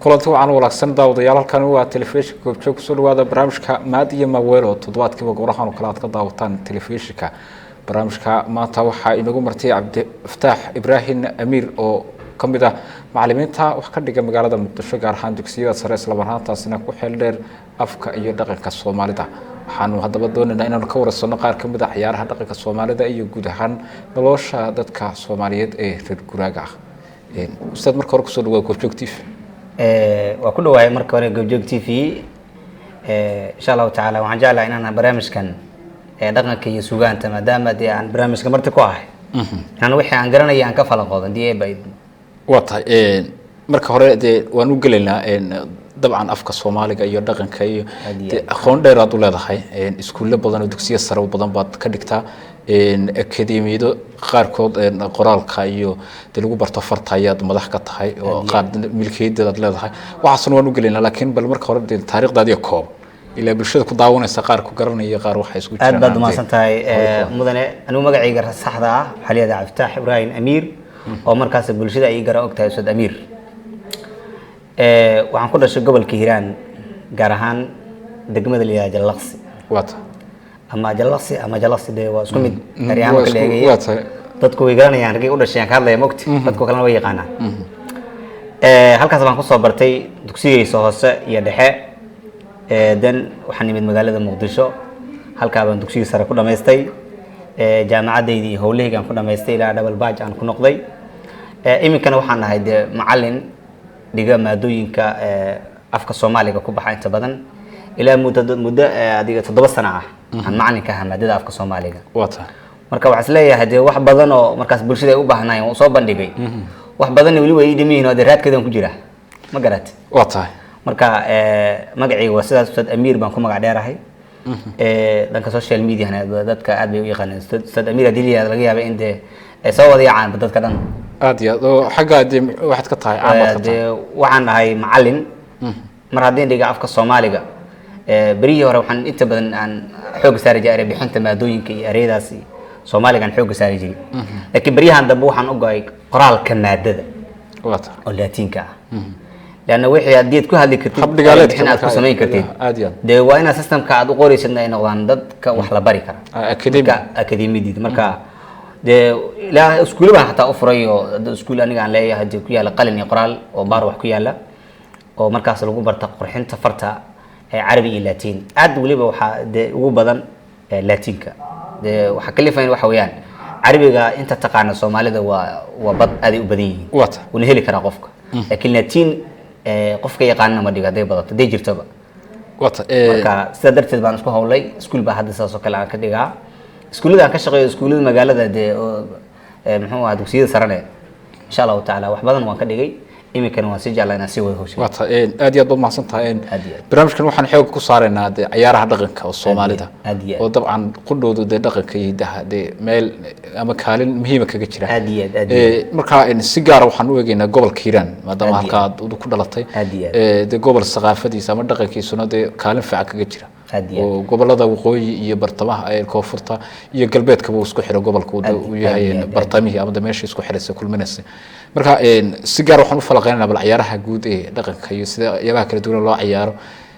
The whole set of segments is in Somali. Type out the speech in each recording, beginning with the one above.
Kulanti wacan wanaagsan, daawadayaal. Halkan waa Telefishinka Goobjoog. Kusoo dhawaada barnaamijka Maad iyo Maaweelo, toddobaadkiiba goorahan oo kale aad ka daawataan telefishinka. Barnaamijka maanta waxaa inagu martay Cabdifataax Ibraahim Amiir, oo ka mid ah macalimiinta wax ka dhiga magaalada Muqdisho, gaar ahaan dugsiyada sare, isla marhaantaasina ku xeel dheer afka iyo dhaqanka Soomaalida. Waxaanu haddaba doonaynaa inaanu ka wareysano qaar ka mid a ciyaaraha dhaqanka Soomaalida iyo guud ahaan nolosha dadka Soomaaliyeed ee reer guraaga ah. Ustaad, marka hore kusoo dhawaa Goobjoog TV. Waa ku dhawahay marka hore Goobjoog TV. Insha Allahu tacaala waxaan jeclahay inaan barnaamijkan dhaqanka iyo sugaanta, maadaama dee aan barnaamijka marti ku ahay, inaan wixii aan garanaya aan ka falanqoodo hadii Eebba idmo. Waa tahay. Marka hore dee waan u gelaynaa dabcan afka Soomaaliga iyo dhaqanka iyo dee aqoon dheer aad u leedahay. Iskuulle badan oo dugsiyo sare badan baad ka dhigtaa, akademiyado qaarkood qoraalka iyo dee lagu barto farta ayaad madax ka tahay oo qaar milkiyadeed aad leedahay. Waxaasna waan u gelaynaa, laakiin bal marka hore dee taariikhdaadiya koob ilaa bulshada ku daawanaysa, qaar ku garanaya, qaar waxay isku jiraan. Aad baad umahadsan tahay, mudane. Anigu magacayga saxda ah waxaa la yihahdaa Cabdifitaax Ibraahim Amiir, oo markaas bulshada ay gara og tahay Ustaad Amiir. Waxaan ku dhashay gobolka Hiiraan, gaar ahaan degmada la yihahda Jallaqsi. Waata. Ama Jallaqsi ama Jallaqsi, dee waa isku mid eryahaan marka la eegaya. Dadku way garanayaan ragay u dhashay aan ka hadlaya, mogti dadku kalena way yaqaanaan. Halkaas baan kusoo bartay dugsigaysa hoose iyo dhexe. Dan waxaan nimid magaalada Muqdisho, halkaa baan dugsigii sare ku dhamaystay, jaamacaddaydii iyo howlahayga aan ku dhamaystay ilaa double batch aan ku noqday. Iminkana waxaan ahay dee macalin dhiga maadooyinka afka Soomaaliga ku baxa inta badan. Ilaa muddo adiga 7 sano ah aan macalin ka ahaa maadada afka Soomaaliga. Waa tahay. Marka waxaa is leeyahay dee wax badan oo markaas bulshada ay u baahnaayeen waan soo bandhigay, wax badanna weli way ii dhiman yihiin oo dee raadkeedan ku jira, ma garat? Waa tahay. Marka magacayga waa sidaas, Ustaad Amiir baan ku magac dheerahay. Dhanka social mediahna dadka aad bay u yaqaaneen Ustaad Amiir. Haddii la yihahdo, laga yaaba in dee ay soo wada yacaanba dadka dhan. Aad iyo aad, oo xagga dee waxaad ka tahay caan baad ka tahay. Dee waxaan ahay macalin. Mar haddii dhiga afka Soomaaliga, berihii hore waxaan inta badan aan xoogga saari jiray erey bixinta maadooyinka iyo ereyadaas Soomaaliga aan xoogga saari jiray, laakiin beryahan dambe waxaan u go'ay qoraalka maadada Waa tahay. oo Laatiinka ah, leanna wixii haddii aad ku hadli kartid, Hab dhigaaleedka bixin aad ku marka samayn kartid, aad iyo aad. dee waa inaad systemka aad u qoraysidna ay noqdaan dadka wax la bari kara. Academic. Marka akademiyadiida marka dee ilaa iskuulo baan xataa u furay, oo hadda iskuul aniga aan leeyahay dee ku yaala Qalin iyo Qoraal oo baar wax ku yaala, oo markaas lagu barta qurxinta farta ee Carabi iyo Laatiin. Aad weliba waxaa dee ugu badan Laatiinka. Dee waxaa kalifayn waxa weeyaan Carabiga inta taqaana Soomaalida waa bad aaday u badan yihiin. Waa tahay. Wuna heli karaa qofka, laakiin Laatiin qofka yaqaanana ma dhigo, hadday badato, hadday jirtoba. Waa tahay. Marka sidaa darteed baan isku hawlay. Iskuul baa hadda sidaas oo kale aan ka dhigaa, iskuullada aan ka shaqeeyo, iskuullada magaalada dee oo muxuu ahaa dugsiyada sarene. Insha Allahu tacaala wax badan waan ka dhigay, iminkana waan sii jeclaa inaan sii wado hawsha. Waa tahay, aad iyo aad baad mahadsan tahay. Aad iyo aad. Barnaamijkan waxaan xoog ku saaraynaa dee ciyaaraha dhaqanka oo Soomaalida, Aad iyo aad. oo dabcan qudhoodu dee dhaqanka iyo hidaha dee meel ama kaalin muhiima kaga jira. Aad iyo aad, aad iyo aad. Marka si gaara waxaan u eegaynaa gobolka Hiiraan, maadaama Aad iyo halka aad ku dhalatay. Aad iyo aad. Dee gobol saqaafadiisa ama dhaqankiisuna dee kaalin fiican kaga jira Aad iyo aad. oo gobolada waqooyi iyo bartamaha ee koonfurta iyo galbeedkaba uu isku xiro gobolka uu Aad uu yahay aad iyo aad. bartamihii ama dee meesha isku xiraysa, kulminaysa. Marka si gaar waxaan u falaqeynaynaa bal ciyaaraha guud ee dhaqanka iyo sida ciyaaraha kala duwan loo ciyaaro,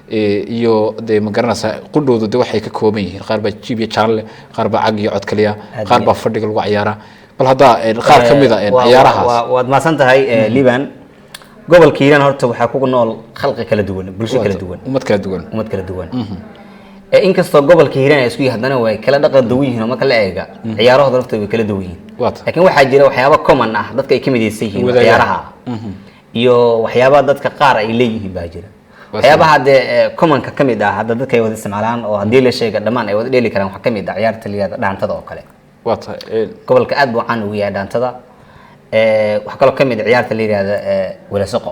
iyo dee ma garanaysaa qudhoodu dee waxay ka kooban yihiin. Qaar baa jiib iyo jaalle, qaar baa cag iyo cod kaliya, Aad qaar iyo baa fadhiga lagu ciyaaraa. Bal haddaa qaar ka mid a ciyaarahaas. Waad mahadsan tahay, Liban. Gobolka Hiiraan horta waxaa ku nool khalqi kala duwan, bulsho kala duwan, ummad kala duwan. Ummad kala duwan. Inkastoo gobolka Hiiraan ay isku yihiin, haddana way kala dhaqan duwan yihiin, oo marka la eega ciyaarahooda laftooda way kala duwan yihiin. Waata. Laakiin waxaa jira waxyaabo common ah dadka ay ka midaysan yihiin oo Wadaagaan. ciyaaraha iyo waxyaabaha dadka qaar ay leeyihiin baa jira. Waxyaabaha dee commonka ka mid ah hadda dadka ay wada isticmaalaan oo haddii la sheega dhammaan ay wada dheeli karaan waxaa ka mid ah ciyaarta la yihahdo dhaantada oo kale. Waa tahay. Gobolka aad buu caan ugu yahay dhaantada. Waxaa kaloo ka mid ah ciyaarta la yihahdo welasaqo.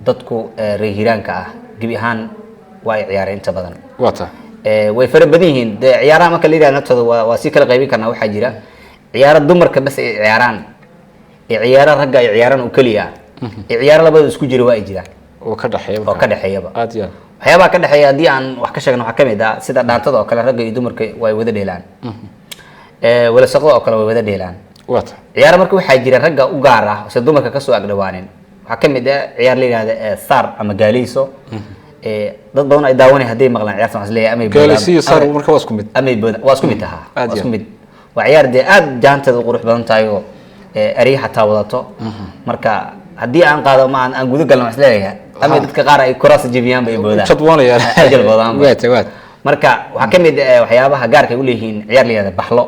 Dadku reer Hiiraanka ah gebi ahaan waa ay ciyaareen inta badan. Waa tahay. Way fara badan yihiin dee ciyaaraha marka la yihahdo naftooda waa si kala qaybin karnaa. Waxaa jira ciyaaro dumarka bas ay ciyaaraan iyo ciyaaro ragga ay ciyaaraan oo keliya ah iyo ciyaaro labada isku jira waa ay jiraan. Oo ka dhexeeya. Oo ka dhexeeyaba. Aad iyo aad. Waxyaabaha ka dhexeeya haddii aan wax ka sheegno waxaa ka mid ah sida dhaantada oo kale, ragga iyo dumarka way wada dheelaan. Welasaqda oo kale way wada dheelaan. Waa tahay. Ciyaaro marka waxaa jira ragga u gaar ah, se dumarka kasoo agdhawaanin. Waxaa Waxaa ka mid ah ciyaar la yidhahda saar ama gaaleyso. Dad badan ay daawanay hadday maqlaan ciyaartan waxaa is leeyahay amay boodaan. Gaaleyso iyo saar marka waa isku mid. Amay boodaan, waa isku mid ahaa. Aad waa iyo isku mid. Waa ciyaar dee aad jaanteeda u qurux badan tahay oo erey xataa wadato. Marka haddii aan qaado ma aan guda galno, waxaan is leeyahay amay dadka qaar ay kuraas jebiyaan bay boodaan. Jadwoonayaan. Ajal boodaan. Waata waat. Marka waxaa ka mid ah waxyaabaha gaarka ay u leeyihiin ciyaar la yihahda baxlo.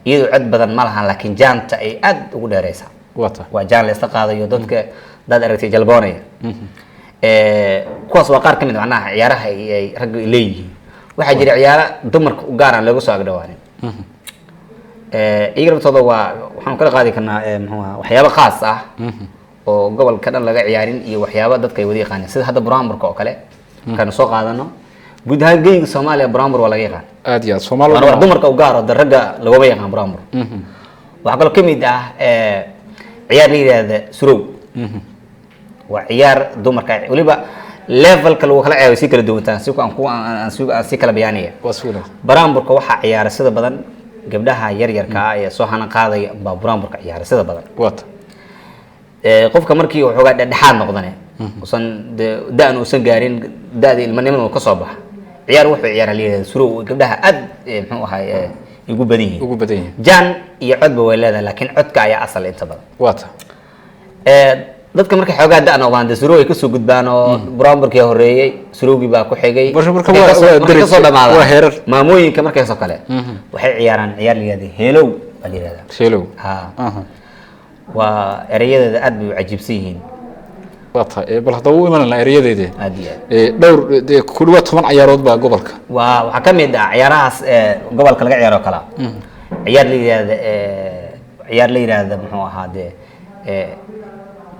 Iyadoo cod badan ma lahan, laakiin jaanta ay aad ugu dheereysaa. Waata. Waa jaan la isla qaadayo, dadka dad aragtay jalboonaya. Kuwaas waa qaar ka mid ah macnaha ciyaaraha ay ragga leeyihiin. Waxaa jira ciyaaro dumarka u gaar aan looga soo agdhawaanin. Iyaga laftooda waa waxaan kala qaadi karnaa muxuu ahaa, waxyaabo khaas ah oo gobolka dhan laga ciyaarin iyo waxyaabo dadka ay wada yaqaaneen, sida hadda buraanburka oo kale. Markaanu soo qaadano guud ahaan geyga Soomaaliya, buraanbur waa laga yaqaan. Aad iyo aad Soomaali. Waana wax dumarka u gaar oo de ragga laguma yaqaan buraanbur. Waxaa kaloo ka mid ah ciyaar la yidhaahda surow. Waa ciyaar dumarka weliba levelka lagu kala ciyaaro si kala duwantaan, si aan ku aan si aan si kala bayaanaya. Waa si wanaagsan. Buraanburka waxaa ciyaara sida badan gabdhaha yaryarka ah ee soo hana qaadaya baa buraanburka ciyaara sida badan. Waata. Qofka markii uu xoogaa dhexdhexaad noqdane, usan dee da-an uusan gaarin da-da ilmanimada uu ka soo baxa, ciyaar wuxuu ciyaaraa la yidhahda surow, gabdhaha aad muxuu ahay ugu badan yihiin. Ugu badan yihiin. Jaan iyo codba way leedahay, laakiin codka ayaa asal inta badan. Waata. Dadka markay xoogaa da noqdaan dee surow ay kasoo gudbaan oo buraanburkii horeeyey, surowgii baa ku xigay. Marka Markay waa markay kasoo darajo, dhamaadaan waa heerar. Maamooyinka markaasoo kale waxay ciyaaraan ciyaar la yihahda heelow baa la yihahdaa. Sheelow. Ha, waa erayadeeda aad bay u cajiibsan yihiin. Waata. Bal haddaba u imanayna erayadeeda. Aad iyo aad. Dhowr dee ku dhawaad 10 ciyaarood baa gobolka. Waa waxaa ka mid ah ciyaarahaas gobolka laga ciyaaro kala ciyaar la yihahda ciyaar la yihahda muxuu ahaa dee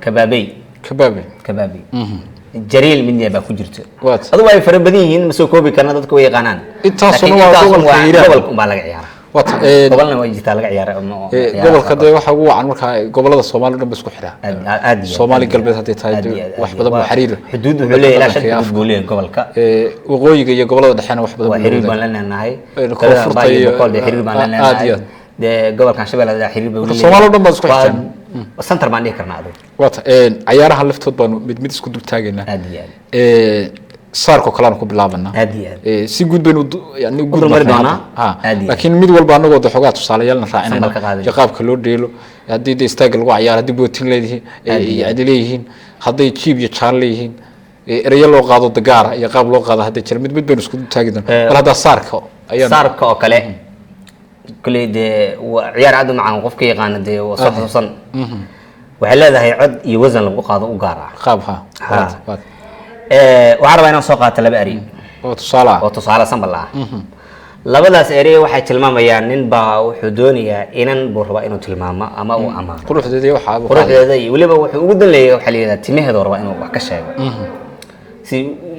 kabaabey. Kabaabe. Kabaabey jariil midna baa ku jirto. Waata. Adugu ay fara badan yihiin, ma soo koobi karna, dadka way yaqaanaan. Intaasuna Laakiin waa intaas gobolka waa Hiiraan. Gobolka unbaa laga ciyaaraa. Waata. Gobolna way jirtaa laga ciyaara ciyaaraha gobolka qaarkood. Dee waxaa ugu wacan markaa gobolada Soomaaliya dhan ba isku xiraa. Aad aad iyo aad, Soomaali aad iyo galbeed aad. hadday tahay Aad dee iyo aad, wax aad badan iyo buu aad. xiriir. Xuduud wuxuu leeyahay ilaa shan Dhaqanka iyo xuduud buu leeyahay gobolka. Waqooyiga iyo gobolada dhexena wax badan waa buu xiriir baan leeyahay. la leenahay. Koonfurta Gobolada iyo Boqol dee xiriir baan la aad leenahay. iyo aad. Dee gobolkan Shabeellada dhexe xiriir buu Marka leeyahay. Soomaali oo dhan baad isku Waa xirtaan. center baan dhihi karnaa adigu. Waata. Cayaaraha laftood baanu mid mid isku dul taagaynaa. Aad iyo aad. Saarkoo kale aanu ku bilaabanaa. Aad iyo aad. Si guud baynu yani guud dulmari marnay doonaa. hadda. Ha. Aad iyo aad. Laakiin mid walba anagoo de xogaa tusaaleyaalna raacinayna Sambalka qaadanayna. iyo qaabka loo dheelo, haddii de istaagga lagu cayaaro, haddii bootin leedihiin, Aad iyo aad. yani leeyihiin, hadday jiib iyo jaan leeyihiin, ereyo loo qaado dagaara iyo qaab loo qaado hadday jira, mid mid baynu isku dul taagi doonaa. Bal haddaa saarka ayaan Saarka oo kale kuley dee waa ciyaar aad u macaan, qofka yaqaana dee waa soo xasuusan. Waxay leedahay cod iyo wasan lagu qaado u gaar ah. Qaab ha. Ha. Waad, waad. Waxaan rabaa inaan soo qaato laba eri oo tusaale ah oo tusaale sambal ah. Labadaas erey waxay tilmaamayaan nin baa wuxuu doonayaa inan buu rabaa inuu tilmaamo ama uu amaano quruxdeeda iyo waxaa buu qaadaya. Quruxdeeda iyo weliba wuxuu ugu dan leeyahay waxaa la yidhahdaa timaheeda rabaa inuu wax ka sheego, si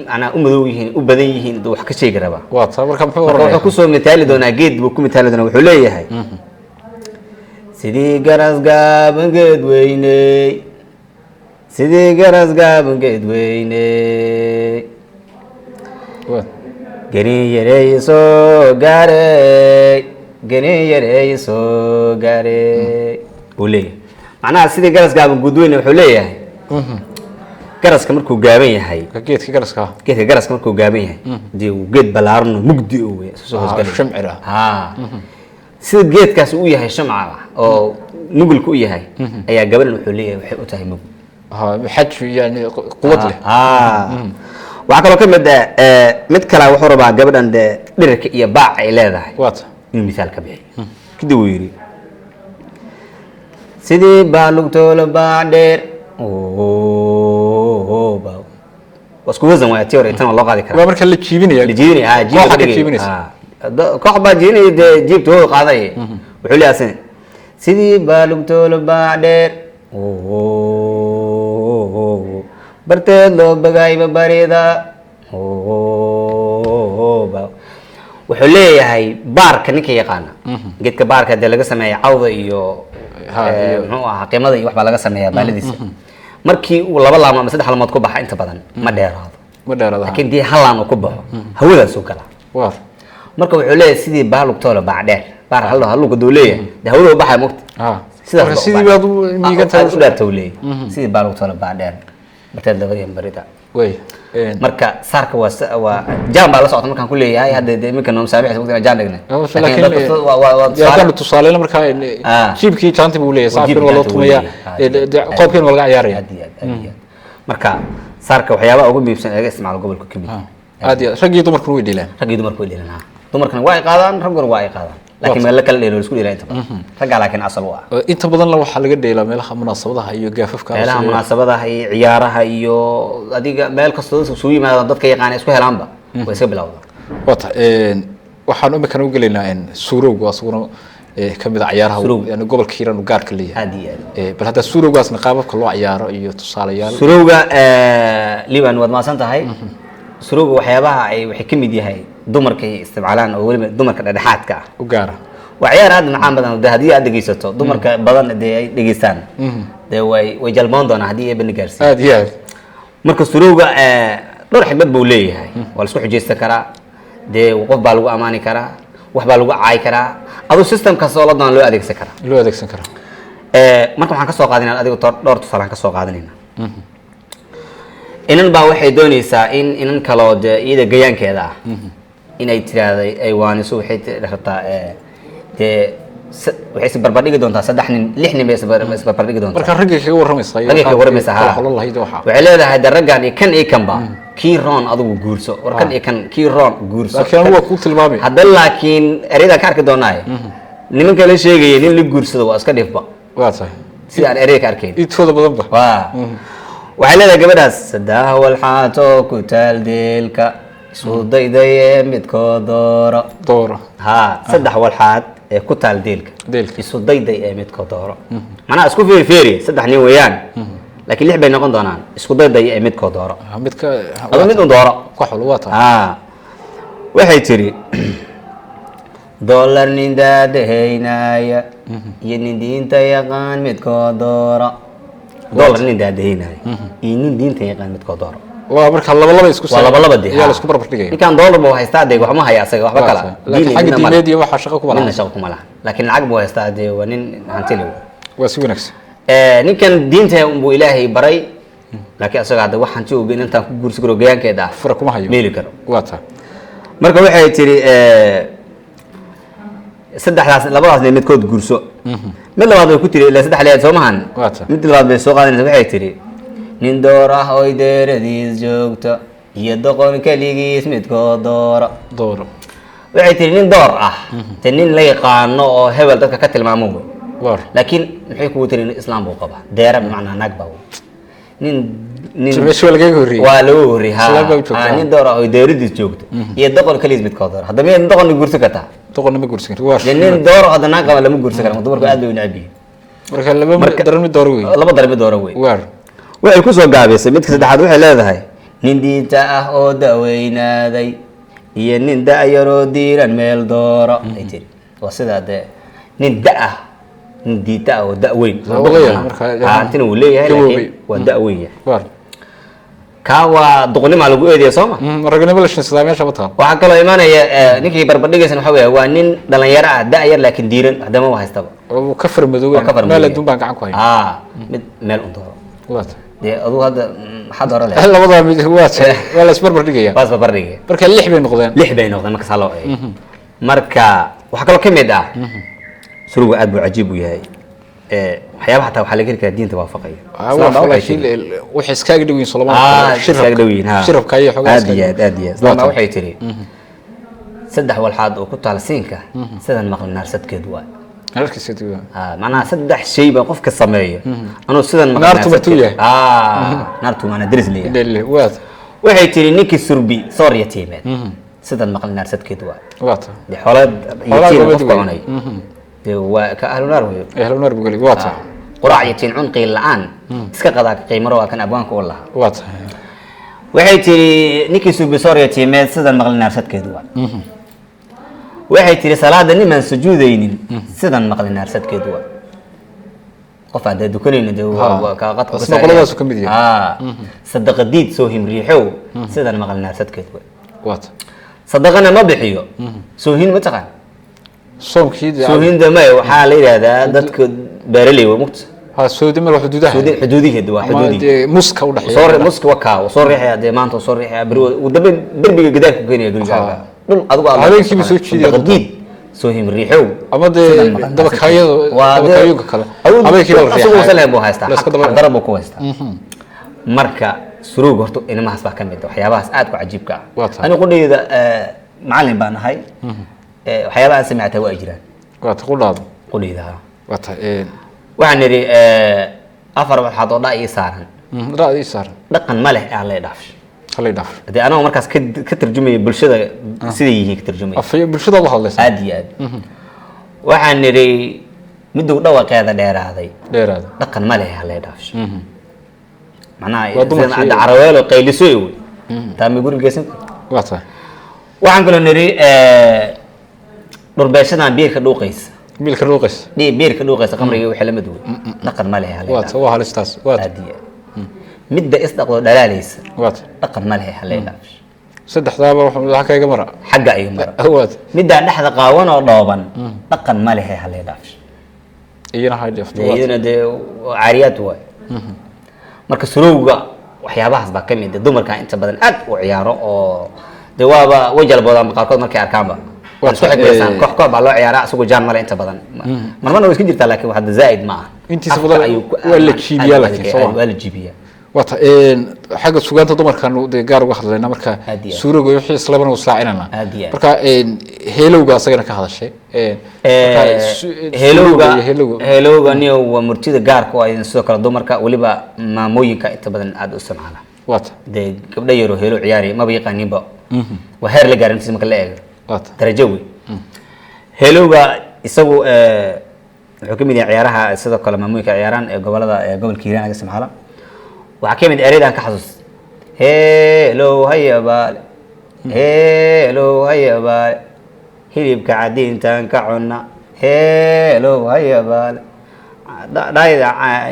macnaa u madow yihiin, u badan yihiin, duu wax ka sheegi rabaa. Waa taa. Marka muxuu Marka wuxuu oranaya? kusoo mitaali doonaa geed buu ku mitaali doonaa. Wuxuu leeyahay: sidii garas gaaban geed weyney, sidii garas gaaban geed weyney, Geni yarey soo gaarey, geni yarey soo gaarey, buu leeyahay. Macnaha sidii garas gaaban guud weyne, wuxuu leeyahay garaska markuu gaaban yahay, Geedka garaska ah. Geedka garaska markuu gaaban yahay dee uu geed ballaaran oo mugdi oo wey isu soo hoosgalay. Shamcir ah. Ha, sida geedkaas uu yahay shamca oo mugulka u yahay ayaa gabadhan wuxuu leeyahay waxay u tahay mugd. Ha, xaj yani quwad leh. Waxaa kaloo ka mid ah mid kale, wuxuu rabaa gabadhan dee dhirirka iyo baaca ay leedahay waata inuu misaal ka bixiyo. Kadib uu yidhi: sidii baa lugtoola baac dheer. Waa isku wasan waaya, tii hore tan waa loo qaadi karaa. Waa marka la jiibinaya. La jiibinaya, ha, jiib Kooxa laga ka dhigaya. jiibinaysa. Ha. Koox baa jiibinaya dee, jiibta wuu qaaday. Wuxuu leeyahay asina: sidii baa lugtoola baac dheer, barteed loo bagayba barida. Wuxuu leeyahay baarka ninka yaqaana geedka baarka dee laga sameeya cawda iyo muxuu ahaa qiimada iyo wax baa laga sameeyaa baaladiisa. Markii uu laba laamo ama saddex laamood ku baxa, inta badan ma dheeraado. Ma dheeraada. Laakiin dii hal laan uu ku baxo, hawadaasuu galaa. Waar. Marka wuxuu leeyahay sidii baalugtoola baac dheer, baar hal halluga duu leeyahay dee hawada u baxaya mogta. Sidaas Marka baa u sidii baadheer. baad u miigan tahay. Aad u dheerta uu leeyahay, sidii baa lagu tola baadheer barteed labadii barida. Way. Marka saarka waa waa jaan baa la socota markaan ku leeyahay hadda dee iminka noom saamixisa waqtigan jaan dhignay. Laakiin dadka waa tusaale. Haddaanu tusaaleyna markaa jiibkii jaanti buu leeyahay, saarkiina waa loo jiibkii tumayaa, jaanti buu leeyahay. Dee qoobkiina waa laga ciyaaraya. Aad iyo aad, aad iyo aad. Marka saarka waxyaabaha ugu muhiimsan ee laga isticmaalo gobolka ka mid. Aad iyo aad, rag iyo dumarkuna way dheelaan. Rag iyo dumarku way dheelaan, ha. Dumarkana waa ay qaadaan, ragguna waa ay qaadaan, laakiin meel la kala dheelo, la isku dheelaa inta badan raggaa, laakiin asal u ah. Inta badanna waxaa laga dheelaa meelaha munaasabadaha iyo gaafafka. Meelaha munaasabadaha iyo ciyaaraha iyo adiga meel kastoo dadka isugu yimaadaan, dadka yaqaana isku helaanba way iska bilowdaan. Wata waxaan imikana u gelaynaa suurowga, asaguna ka mid a ciyaaraha Suurowga. yani gobolka Hiiraan uu gaarka leeyahay. Aad iyo aad. Bal hadda suurowgaasna qaababka loo ciyaaro iyo tusaalayaal. Surowga, Liban, waad mahadsan tahay. Surowga waxyaabaha ay waxay ka mid yahay dumarka ay isticmaalaan, oo weliba dumarka dhexdhexaadka ah u gaara. Waa ciyaar aad macaan badan. Dee haddii aad dhegeysato, dumarka badan dee ay dhegeystaan, dee way jalmoon doonaan haddii eebana gaarsiiyo. Aad iyo aad. Marka surowga dhowr xigmad buu leeyahay. Waa la isku xujaysan karaa, dee qof baa lagu amaani karaa, wax baa lagu caayi karaa, aduu system kasta oo la doona loo adeegsan karaa. Loo adeegsan karaa. Marka waxaan ka soo qaadanayna adiga dhowr tusaale aan ka soo qaadanayna. Inan baa waxay doonaysaa in inan kaloo dee iyada gayaankeeda ah inay tiraahdo ay waaniso. Waxay rabtaa dee waxay isbarbardhigi doontaa saddex nin, lix nin bay isbarbardhigi doontaa. Marka raggay kaga warramaysaa iyo Raggay kaga warramaysaa, kala ha. xulan lahayd waxa. Waxay leedahay de raggan iyo kan iyo kanba kii roon adigu guurso, war kan iyo kan kii roon guurso. Laakiin anigu waa kuu tilmaamay. Hadda laakiin ereydan ka arki doonaaye, nimanka la sheegayay nin la guursado waa iska dhifba. Waa tahay. Sida aan ereyga ka arkayn. Intooda badanba. Waa waxay leedahay gabadhaas: saddex walxaato ku taal deelka, isu daydaye midkood dooro. Dooro. Ha, saddex walxaad ee ku taal deelka. Deelka. Isu dayday ee midkood dooro, macnaha isku feerfeeri. Saddex nin weeyaan, laakiin lix bay noqon doonaan. Isku dayday ee midkood dooro. Midka Adu mid un dooro. Ku xulo, waa tahay. Ha, waxay tiri: dollar nin daadahaynaya iyo nin diinta yaqaan midkood dooro. Dollar nin daadahaynaya iyo nin diinta yaqaan midkood dooro. Waa marka laba laba isku Waa laba laba dee. Yaa la isku barbar dhigaya. Ninkan dollar buu haystaa dee, waxma haya asaga waxba kala. Laakiin xagga Diin midna ma diineed iyo waxaa shaqo kuma midna laha. Shaqo kuma laha, laakiin lacag buu haystaa dee, waa nin hanti leh. Waa si wanaagsan. Ninkan diinta buu Ilaahay baray, laakiin asaga hadda wax hanti uu intaan ku guursi karo gayaankeeda ah fura kuma hayo. Meeli karo. Waa tahay. Marka waxay tiri saddexdaas, labadaas nin midkood guurso. Mid labaad bay ku tiri, ilaa saddex leeyaad soo mahan. Waa tahay. Mid labaad bay soo qaadanaysa. Waxay tiri: nin door ah oy deeradiis joogto iyo doqon keligiis midkood dooro. Dooro. Waxay tiri nin door ah te nin la yaqaano oo hebel dadka ka tilmaamo wey. Waar. Laakiin maxay kugu tiri? Islaam buu qabaa, deera bimacnaa naag baa wey. Nin Meesha waa lagaga horreeyey. Waa lagu horreeyey, ha. Islaam baa u joogta. Ha, nin door ah oo deeradiis joogto iyo doqon keligiis midkood dooro. Hadda miyaad doqon guursan kartaa? Doqonna ma guursan karti, waar. Dee nin door oo hadda naag qaba lama guursan karo, dumarku aad bay u necab yihiin. Marka laba daran mid dooro wey. Laba daran mid dooro wey. Waar. Waxay ku soo gaabisay midka saddexaad. Waxay leedahay: nin diinta ah oo daweynaaday iyo nin da-yaroo diiran meel dooro. Ay tiri waa sidaa dee, nin da ah, nin diinta ah oo da-weyn. Waa leeyahay marka- Hantina wuu leeyahay, Gaboobay. laakiin waa da-weyn yahay. Waar. Kaa waa duqnimaa lagu eedaya, soo ma? Raganimo la shinsadaa meesha ma taal. Waxaa kaloo imaanaya ninkii barbardhigaysan waxa weya waa nin dhalinyaro ah, da-yar, laakiin diiran, hadama waa haystaba. Oo ka farmadoobay. Waa ka farmadoobay. Meel adduun baan gacan ku hay. Mid meel un dooro. Waa tahay. Dee aduu hadda maxaad hore leh? Labadaa mid waa tahay, waa la isbarbar dhigaya. Waa isbarbardhigaya. Marka lix bay noqdeen. Lix bay noqdeen marka saa loo eego. Marka waxaa kaloo ka mid ah suruga aad buu cajiib u yahay. Waxyaabaha xataa waxaa laga heli karaa diinta waafaqaya. Islaam baa waxay laakiin tiri- waxay iskaaga dhow yihiin Soomaaliya. Iskaga dhow yihiin, ha. Shirabka iyo xogaa Aad iyo aad, aad iyo aad. Islaam baa waxay tiri: saddex walxaad oo ku taal siinka, sidan maqli naarsadkeed waay. Halkiisa duwa. Macnaha saddex shay baa qofka sameeyo anuu sidan maqli Naartu martuu naarsadkeed. yahay. Naartu maanaa deris leeyahay. Dhelle waa. Waxay tiri ninkii surbi soor yatiimeed, sidan maqli naarsadkeed waay. Waa tahay. Dee xoolaad Xoolaha yatiin gobol qofka weyn. cunay dee waa ka ahlu naar weyo. Ehlu naar buu galay, waa tahay. Quraac yatiin cun qiil la-aan iska qadaa qiimaro, waa kan abwaanka u lahaa. Waa tahay. Waxay tiri ninkii surbi soor yatiimeed, sidan maqli naarsadkeed waay. Waxay tiri salaada nimaan sujuudaynin, sidan maqli naarsadkeed waay. Qof aan dee dukanaynin dee waa kaa qadka ku Isna saaran. qoladaasu ka mid yahay. Sadaqa diid soo himriixow, sidan maqli naarsadkeed waay. Waa tahay. Sadaqana ma bixiyo. Soohin ma taqaan? Soomkii Soohinda maya, waxaa la yidhahdaa dadka Beeraley wey mugta. Ha, soodi meel xuduudaha. Xuduudiheeda waa ama xuduudii. Dee muska u dhexeeya. Soo muski wakaa wuu soo riixaya, dee maanta wuu soo riixaya, beri ugu dambeyn derbiga gidaarka ku keenaya gurigaaga. Dhul adigu aad Habeenkiiba soo jiidaya. Daqadiid soo himriixow. Ama dee dabakaayada, dabakaayooyinka kale habeenkii baa la asigu riixaya. uusan lahayn buu haystaa. La iska daba- Xaqdaro buu ku haystaa. Marka suruuga horta inimahaas baa ka mid ah waxyaabahaas aad ku cajiibka ah. Waa tahay. Anigu qudhayda macallin baan ahay. Waxyaabaha aan samectaa waa ay jiraan. Waa ta qudhaado. Qudhayda ha. Waa tahay. Waxaan idhi afar waxaad oo dha ii saaran. Dha ii saaran. Dhaqan ma leh ee alla dhaafsho. Halay dhaaf. Hadee anagoo markaas ka tarjumaya bulshada siday yihiin ka tarjumaya. Afay bulshada u hadlaysa. Aad iyo aad. Waxaan idhi midow dhawaqeeda dheeraaday. Dheeraada. Dhaqan ma leh alla dhaafsho. Macnaha Waa dumarkii- sida cadda caraweelo qaylisoy wey taa ma guriga geysan. Waa tahay. Waxaan kaloo nidhi dhurbeeshadan biirka dhuuqaysa. Biilka dhuuqaysa. Biirka dhuuqaysa, qamriga wixii la mid wey, dhaqan ma leh alla waa dhaafsho. ta, waa halistaas, waa ta. Aad iyo aad. Midda isdhaqdo dhalaalaysa. Waa ta. Dhaqan ma leh alla dhaafsho. Saddexdaaba waxa halka iga mara. Xagga iga mara. Waa ta. Middaa dhexda qaawan oo dhooban dhaqan ma lehe hala dhaafsho. Iyana hay dhaafto. Dee waa ta. Iyadana dee waa caariyaad waay. Marka surowga waxyaabahaas baa ka mid ah dumarka inta badan aad u ciyaaro oo dee waaba way jalboodaan qaarkood markay arkaanba. Waa Isku tahay, xigmaysaan, koox koox baa loo ciyaaraa, isagu jaan male inta badan. Marmarna way iska jirtaa, laakiin hadda zaa'id ma aha. Intiisa Afka badan ayuu waa la jiibiyaa aad u laakiin, adag soo ma? Waa la jiibiyaa. Waa ta, xagga sugaanta dumarkaanu dee gaar uga hadlaynaa marka. Aad iyo aad. Suuroga wixii islabana islaacinana. Aad iyo aad. Marka heelowga asagana ka hadashay. Marka Heelowga. suurowga iyo heelowga. Heelowga niyo waa murtida gaarka oo ay sidoo kale dumarka, weliba maamooyinka inta badan aad u isticmaala. Waa ta. Dee gabdho yaroo heelo ciyaaraya maba yaqaaninba, waa heer la gaarin intiisa marka la eego. Waa ta. Darajo wey heelowga isagu. Wuxuu ka mid yahay ciyaaraha sidoo kale maamooyinka ciyaaraan ee gobolada ee gobolka Hiiraan laga isticmaalo. Waxaa ka mid ereyada aan ka xasuus: heelow hayabaale, heelow hayabaale, hilibka cadiintaan ka cunna, heelow hayabaale, dhayda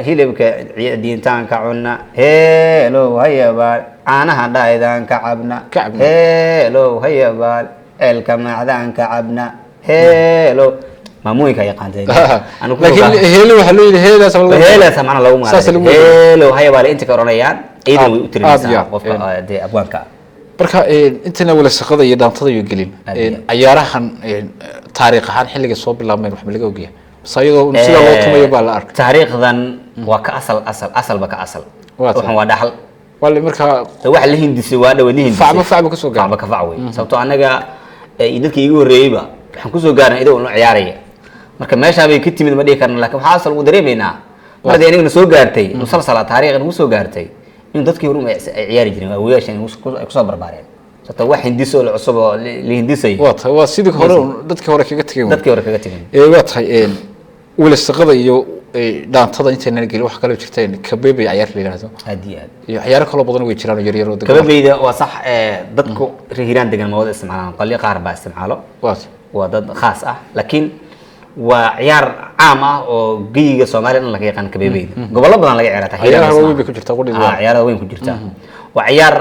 hilibka cadiintaan ka cunna, heelow hayabaale, caanaha dhaydaan ka cabna. Ka cabna. Heelow hayabaale, ceelka macdaan ka cabna, heelow. Maamooyinka yaqaantay. Laakiin heelo waxaa loo yidhi heelaas Heelaasa macna lagu Saas lagu magacaabay heelow hayabaale inta ka oranayaan ciidan way u Aad iyo tirinaysaa aad. qofka dee abwaanka ah. Marka intana wala shaqada iyo dhaantada iyo gelin. Aad iyo aad. Ciyaarahan taariikh ahaan xilliga soo bilaabmeen wax ma laga ogyahay, base iyadoo un sida loo tumayo baa la arkay? Taariikhdan waa ka asal asal asalba ka asal. Waa tahay. Waxan waa dhaxal. Waa la markaa. De waxa la hindisay waa dhawa la hindisay. Facba facba kasoo gaaray. Facba ka fac wey, sababtoo annaga iyo dadkii igu horreeyeyba waxaan kusoo gaarnay idoo noo ciyaaraya. Marka meeshaa bay ka timid ma dhihi karno, laakiin waxaa asal ugu dareemaynaa mar haddii anigana soo gaartay musalsala taariikh nagu soo gaartay in dadkii hore ay ciyaari jireen, awoowayaashan ay kusoo barbaareen, sababtoo wax hindiso la cusub oo la hindisayo. Waa tahay, waa sidii hore un dadkii hore kaga tegeen. Dadkii hore kaga tegeen. Waa tahay. Wala shaqada iyo dhaantada intaynan gelin wax kaloo jirta kabeebay ciyaar la yidhaahdo. Aad iyo aad. Iyo ciyaaro kaloo badan way jiraan oo yaryar oo dee Kababeyda waa sax. Dadku reer Hiiraan degan ma wada isticmaalaan, qolyo qaar baa isticmaalo. Waa tahay. Waa dad khaas ah, laakiin waa ciyaar caam ah oo geyiga Soomaaliya dhan laga yaqaan kabeebeyda, gobollo badan laga ciyaara taa. Ciyaaraha waaweyn bay ku jirtaa, qudheeda. Ciyaaraha weyn ku jirtaa. Waa ciyaar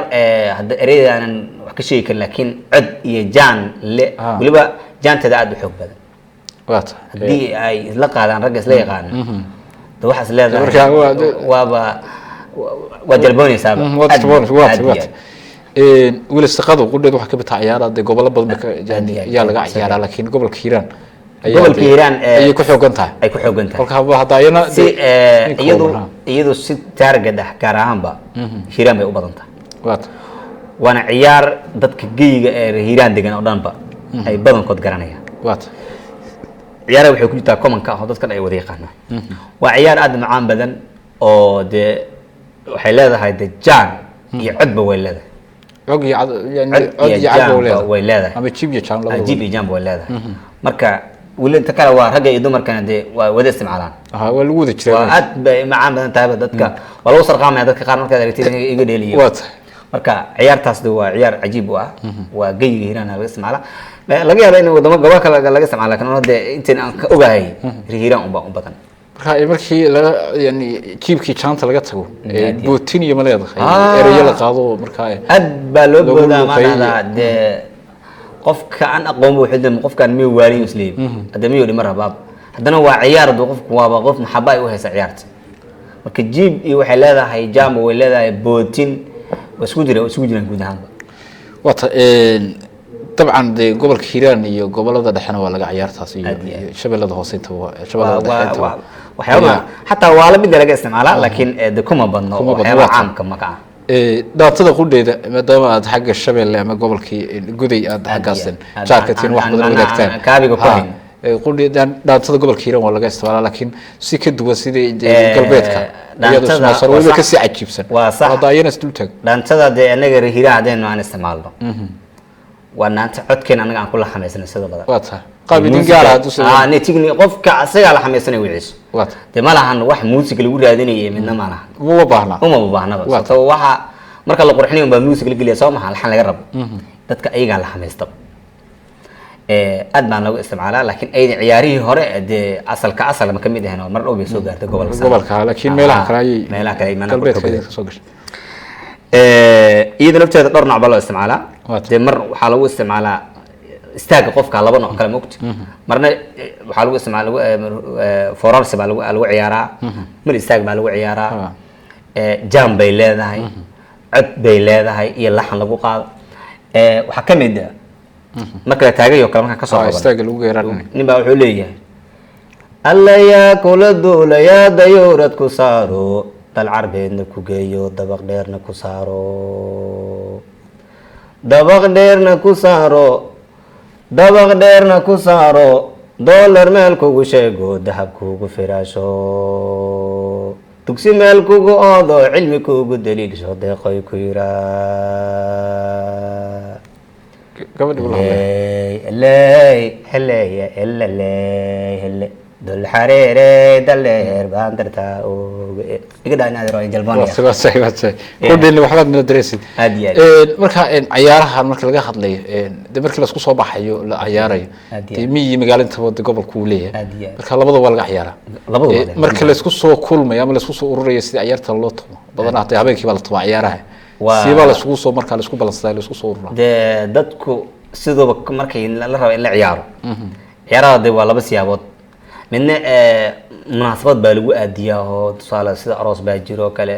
hadda ereyada aanan wax ka sheegi karin, laakiin cod iyo jaan le. Weliba jaanteeda aad u xoog badan. Waa tahay. Haddii ay isla qaadaan ragga isla yaqaana de waxaas leedahay Marka waaba waa jalboonaysaaba. Waa Aad waa aad iyo waa aad. Weli shaqadu qudheed waxaa ka mid tahay ciyaaraha dee gobollo badan bay Aad iyo aad. ayaa laga ciyaaraa, laakiin gobolka Hiiraan ayaa Gobolka Hiiraan, ayay ku xoogan tahay. Ay ku xoogan tahay. Kolka hadda ayana Si nin iyadu kooban, ha. Iyadu si target ah gaar ahaanba Hiiraan bay u badan tahay. Waa tahay. Waana ciyaar dadka geyiga ee Hiiraan degan oo dhanba ay badankood garanayaan. Waa tahay. Ciyaaraha waxay ku jirtaa commonka ah oo dadkan ay wada yaqaanaan. Waa ciyaar aad u macaan badan oo dee waxay leedahay de jaan iyo codba way leedahay. Cod iyo cad yani Cod cod iyo iyo cad jaanba way leedahay. Way leedahay. Ama jib iyo jaan labadaba. Jib iyo jaanba way leedahay. Marka weli inta kale waa ragga iyo dumarkana dee waa wada isticmaalaan. Aha, waa lagu wada jiraa. Waa aad bay macaan badan tahayba, dadka waa lagu sarqaamaya, dadka qaar markaad aragtid iga dheeliyo. Waa tahay. Marka ciyaartaas de waa ciyaar cajiib u ah, waa geyiga Hiiraan laga isticmaala. Laga yaaba in wadamo gobol kale laga isticmaalo, laakiin hadda intan aan ka ogahay reer Hiiraan unbaa u badan. Marka markii laga yani jiibkii jaanta laga tago Aad iyo bootin iyo ma leedahay erayo la qaado marka aad baa loo lagu boodaa ma luqeeyo. Dhahdaa dee qofka aan aqoonba wuxuu leeyahay qofkaan miyuu waaliyo isleeyahay hadda miyuu dhima rabaab Haddana waa ciyaar, duu qofku waaba qof maxaba ay u haysa ciyaarta. Marka jiib iyo waxay leedahay jamba, way leedahay bootin, waa isku jira, waa isugu jiraan guud ahaanba. Waata dabcan dee gobolka Hiiraan iyo gobolada dhexena waa laga ciyaartaas iyo Aad iyo aad. iyo Shabeellada Hoose intaba, Shabeellada Dhexe intaba. Waxyaaba xataa waa la mid laga isticmaalaa, laakiin de kuma badno. Kuma badno, waxyaaba waa tahay. Caamka maka ah. Dhaatada qudheeda, maadaama aad xagga Shabeelle ama gobolkii Guday aad xaggaas aad. jaarka tiin wax badan wadaagtaan, Aan kaabiga ku Ha, hayn. Qudheeda dhaatada gobolka Hiiraan waa laga isticmaalaa, laakiin si ka duwan sidii dee galbeedka iyadoo Dhaantada ismaasar waa weliba sax. kasii cajiibsan. Waa sax. Hadda ayana is dul taag. Dhaantada dee anaga reer Hiiraan haddaynu aan isticmaalno, waa naanta codkeena anaga aan ku laxamaysana sida badan. Waa tahay qaab idin gaara hadduu Ah, ne tigni qofka asagaa la xamaysanaya wiciiso. Waa tahay. Dee ma lahan wax muusig lagu raadinayay midna ma lahan. Uma baahnaa. Uma baahnaba. Waa. Sababtoo waxa marka la qurxinayo unbaa muusig la geliya, soo maha? Laxan laga rabo dadka ayagaa la xamaystaba. Aad baan loogu isticmaalaa, laakiin ayda ciyaarihii hore dee asalka asal ma kamid ahayn oo mar dhow bay soo gaartay gobolka Sanaag. Gobolka, laakiin meelaha kale ayay meelaha kale ay macnaha ku galbeedka xoog ayay kasoo gashay. Iyada lafteeda dhowr nooc baa loo isticmaalaa. Waa tahay. Dee mar waxaa lagu isticmaalaa istaaga qofka, laba nooc kale mogta. Marna waxaa lagu isticmaala forarsi baa lagu ciyaaraa, mar istaag baa lagu ciyaaraa. Jam bay leedahay, cod bay leedahay iyo laxan lagu qaado. Waxaa ka mid ah marka la taagayo kale markaan kasoo Ah, qaban istaaga lagu geeraarinayo. Nin baa wuxuu leeyahay: "Alla yaa kula duulayaa dayuurad ku saaro, dal Carbeedna ku geeyo, dabaq dheerna ku saaro, dabaq dheerna ku saaro, dabaq dheerna ku saaro, doolar meel kugu sheego, dahab kugu firaasho, dugsi meel kugu oodo, cilmi kugu daliilsho, deeqoy ku yiraa." Gabadhi ula hadlay. Ley heley heleley hele dul xareere daleer baan dartaa oge iga dhaa inaad iro jalboonaya. Waa sax, waa sax. Qudheena waxbaad nala dareysid. Aad iyo aad. Marka cayaarahan marka laga hadlayo, de markii laisku soo baxayo la cayaarayo, Aad iyo dee miyi magaalo intaba de gobolku uu leeyahay. Aad iyo aad. Marka labada waa laga ciyaaraa. Labada waa laga Marka laisku soo kulmayo ama laisku soo ururayo sidii ciyaarta loo tumo badanaa, hataa habeenkii baa la tumaa ciyaaraha. Siibaa laisugu soo, markaa laisku balansadaa, laisku soo ururaa. Dee dadku sidooba markay la rabo in la ciyaaro ciyaarada, dee waa laba siyaabood. Midna munaasabad baa lagu aadiyaa, oo tusaale sida aroos baa jiro oo kale,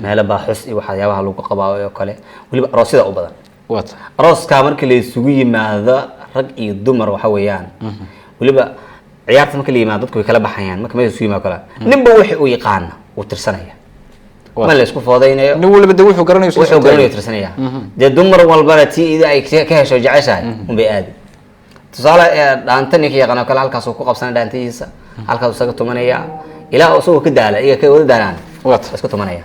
meelo baa xus iyo waxyaabaha lagu qabaa oo kale, weliba aroosyada u badan. Waa tahay. Arooska marka la isugu yimaado rag iyo dumar, waxa weeyaan weliba ciyaarta marka la yimaado dadku way kala baxayaan. Marka meesha isugu yimaado kale, ninba wixii uu yaqaana uu tirsanaya, ma la isku foodaynayo. Nin waliba de wuxuu garanayo isla wuxuu soo garanayo taagay. Tirsanaya. Dee dumar walbana tii ida ay ka hesho jeceshahay unbay aadi. Tusaale dhaanta ninka yaqaan oo kale halkaasuu ku qabsanay dhaantihiisa, halkaasuu isaga tumanaya ilaa uu isagoo ka daala, iyaga ka wada daalaan. Waa tahay. Iska tumanaya.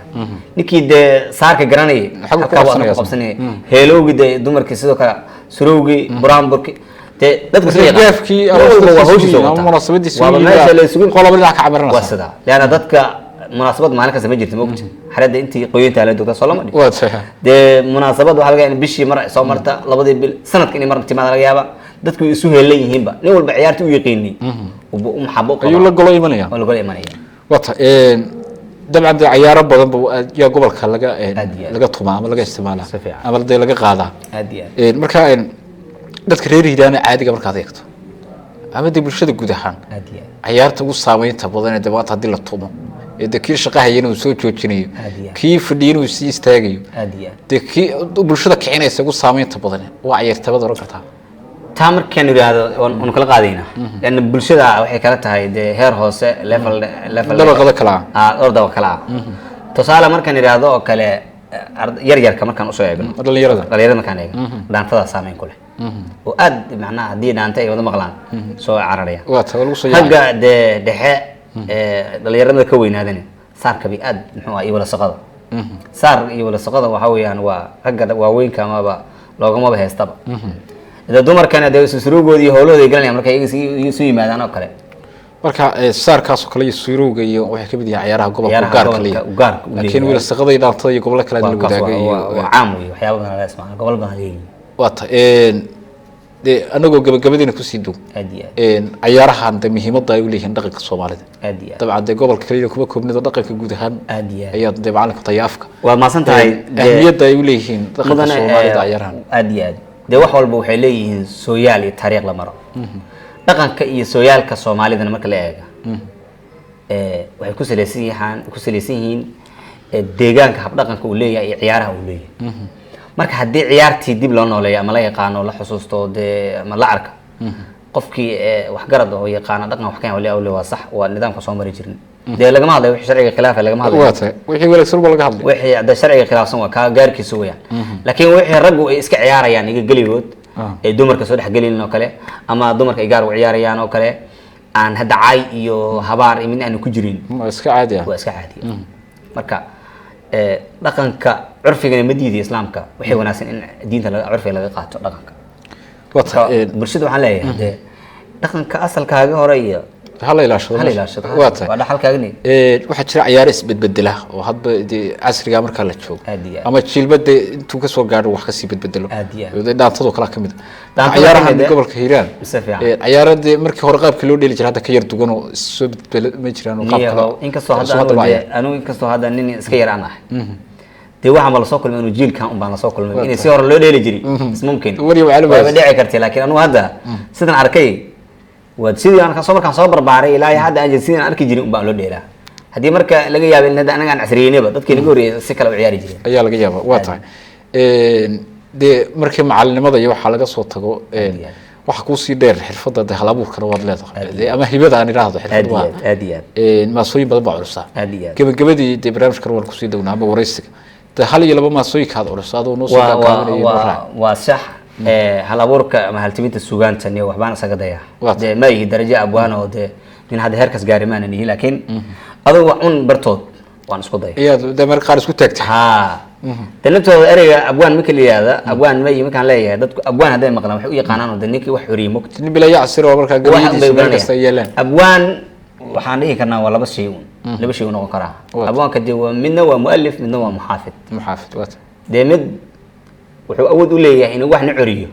Ninkii dee saarka garanayay Xaguu ku halkaa waa qabsanaya ku qabsanaya. Heelowgii dee dumarkii sidoo kale, surowgii, buraanburkii, dee dadku isla yaqaan. Gaafkii Nin walba waa hawshiisa ama wataa. munaasabadiisa Waaba meesha la isugu qolaba dhinac ka cabiranaysa. Waa sidaa, leanna dadka munaasabad maalin kasta ma jirto mogta, xaradda intii qoyintaa la dogta soo lama dhig. Waa tahay. Dee munaasabad waxaa laga yaabaa in bishii mar ay soo marta, labadii bil, sanadka inay mar timaada laga yaaba. Dadku way isu heelan yihiinba, nin walba ciyaarta u yaqiinay u maxabo u qabaa. Ayuu la golo imanaya. Oo la golo imanaya. Waa tahay. Dabcan dee cayaaro badan ba yaa gobolka laga Aad iyo aad. laga tumaa ama laga isticmaalaa Si fiican. ama dee laga qaadaa. Aad iyo aad. Marka dadka reer Hiiraana caadiga markaad eegto ama dee bulshada guud ahaan, Aad iyo aad. cayaarta ugu saameynta badan ee dee maanta haddii la tumo ee dee kii shaqo hayana uu soo joojinayo, Aad iyo aad. kii fadhiyana uu sii istaagayo, Aad iyo aad. dee kii bulshada kicinaysa ugu saameynta badan waa cayaartabada oran kartaa? Taa markaan idhaahdo waan kala qaadaynaa, leanna bulshada waxay kala tahay dee heer hoose, level level Dabaqado kala ah. Ah, dhowr dabaq kala ah. Tusaale markaan idhaahdo oo kale yar yarka markaan usoo eegno, dhalinyarada, dhalinyarada markaan eegno, dhaantadaa saameyn ku leh oo aad macnaha haddii dhaanta ay wada maqlaan soo cararayaan. Waa tahay, waa lagu soo yaacay. Ragga dee dhexe ee dhalinyarada ka weynaadana saarka bay aad muxuu ah iyo wala saqada, saar iyo wala saqada waxa weeyaan waa ragga waaweynka amaba loogamaba heestaba. Dee dumarkana dee susurugoodi iyo howlahooda ay galanayaan markay iyaga isu yimaadaan oo kale. Marka saarkaas oo kale iyo suurowga iyo waxay kamid yihiin ciyaaraha gobolka Ciyaaraha gaarka gobolka leeyahay. u gaarka u laakiin leeyahay. weli saqada iyo dhaantada iyo gobollo kale la Waa kaas, wadaaga iyo waa caam wey, waxyaaba badan laga isticmaala, gobol badan leeyihiin. Waa ta dee anagoo gabagabadiina kusii dow, Aad iyo aad. Cayaarahan de muhiimadda ay u leeyihiin dhaqanka Soomaalida, Aad iyo aad. dabcan dee gobolka kaliya kuma koobnida, dhaqanka guud ahaan Aad iyo aad. ayaad dee macalinka tayaafka Waa mahadsan tahay. Ahmiyadda ay u leeyihiin dhaqanka Mudane, Soomaalida cayaarahan. Aad iyo aad. Dee wax walba waxay leeyihiin sooyaal iyo taariikh la maro. Dhaqanka iyo sooyaalka Soomaalidana marka la eega, waxay ku salaysan yihiin, deegaanka habdhaqanka uu leeyahay iyo ciyaaraha uu leeyahay. Marka haddii ciyaartii dib loo nooleeyo ama la yaqaano, la xusuusto dee, ama la arka qofkii waxgarad oo yaqaana dhaqan wax ka wali waa sax, waa nidaamka soo mari jirin. Dee lagama hadlayo wixii sharciga khilaafa, lagama hadlayo. Waa tahay, wixii wanaagsan baa laga hadlay. Wixii hadda sharciga khilaafsan waa kaa gaarkiisa weeyaan, laakiin wixii raggu ay iska ciyaarayaan iga geligood, ay dumarka soo dhexgelinin oo kale, ama dumarka ay gaar u ciyaarayaan oo kale, aan hadda caay iyo habaar iyo midna aanu ku jirin, waa iska caadi ah. Waa iska caadi. Marka dhaqanka curfigana ma diidiyo Islaamka, waxay wanaagsan in diinta curfiga laga qaato dhaqanka. Waa tahay. Marka bulshada waxaan leeyahay dee dhaqanka asalkaaga hore iyo hala ilaashado. Hala ilaashado. Waa tahay. Waa dhaxalkaagani. Waxaa jira ciyaaro isbedbedela oo hadba dee casriga markaa la joogo Aad iyo aad. ama jiilba dee intuu kasoo gaadho wax kasii bedbedelo. Aad iyo aad. Dee dhaantadoo kale ka mid ah. Dhaantada Ciyaarahan ka mid ah. gobolka Hiiraan, Si fiican. Ciyaaro dee markii hore qaabkii loo dheeli jiray hadda ka yar duwan oo soo bedbedela ma jiraan oo qaab kale Niyahow, inkastoo hadda soo anigu hadda dee anigu inkastoo hadda nin iska yar aan ahay, dee waxaan ba lasoo kulmay inuu jiilkan un baan lasoo kulmay inay si hore loo dheeli jiray is mumkin. Weliba macluum waaba baas. Dhici kartay, laakiin anigu hadda sidan arkay waa sidii aan kasoo markaan soo barbaaray ilaa iyo hadda aan jirin, sidii aan arki jirin un baan loo dheelaa. Haddii marka laga yaabo in hadda anaga aan casriyeynaba, dadkii naga horreeyay si kale u ciyaari jireen. Ayaa laga yaabaa. Waa tahay. Dee markii macalinimada iyo waxaa laga soo tago, iyo aad. waxa kuusii dheer xirfadda dee halabuurkana waad leedahay. Dee ama hibada aan idhaahdo, xirfad Aad iyo waa aad, aad iyo aad. Maasooyin badan baa culusaa. Aad iyo aad. Gebagabadii dee barnaamijkan waan kusii downaa ama wareysiga, dee hal iyo laba maasooyinka aad culusa adoo noo soo waa waa gaagaabanaya noo raac. Waa sax. Hal abuurka ama haltiminta suugaanta niyo waxbaan isaga dayaa. Waa tahay. Dee ma ihi darajo abwaan oo dee nin hadda heerkaas gaari maanan ihi, laakiin adugu wax un bartood waan isku daya. Iyaad dee marka qaar isku taagtay. Ha, de naftooda ereyga abwaan marka la yihahda, abwaan ma ihi markaan leeyahay, dadku abwaan hadday maqlaan waxay u yaqaanaan oo de ninkii wax xoriyey mogta. Nin bilaa yacsir oo markaa Wax bay gabayadiisa meel kasta ay garanayaan. yeelaan. Abwaan waxaan dhihi karnaa waa laba shay un, laba shay u noqon karaa. Waa. Abwaanka dee waa midna waa mualif, midna waa muxaafid. Muxaafid, waa tahay. Dee mid wuxuu awood u leeyahay inuu waxna coriyo,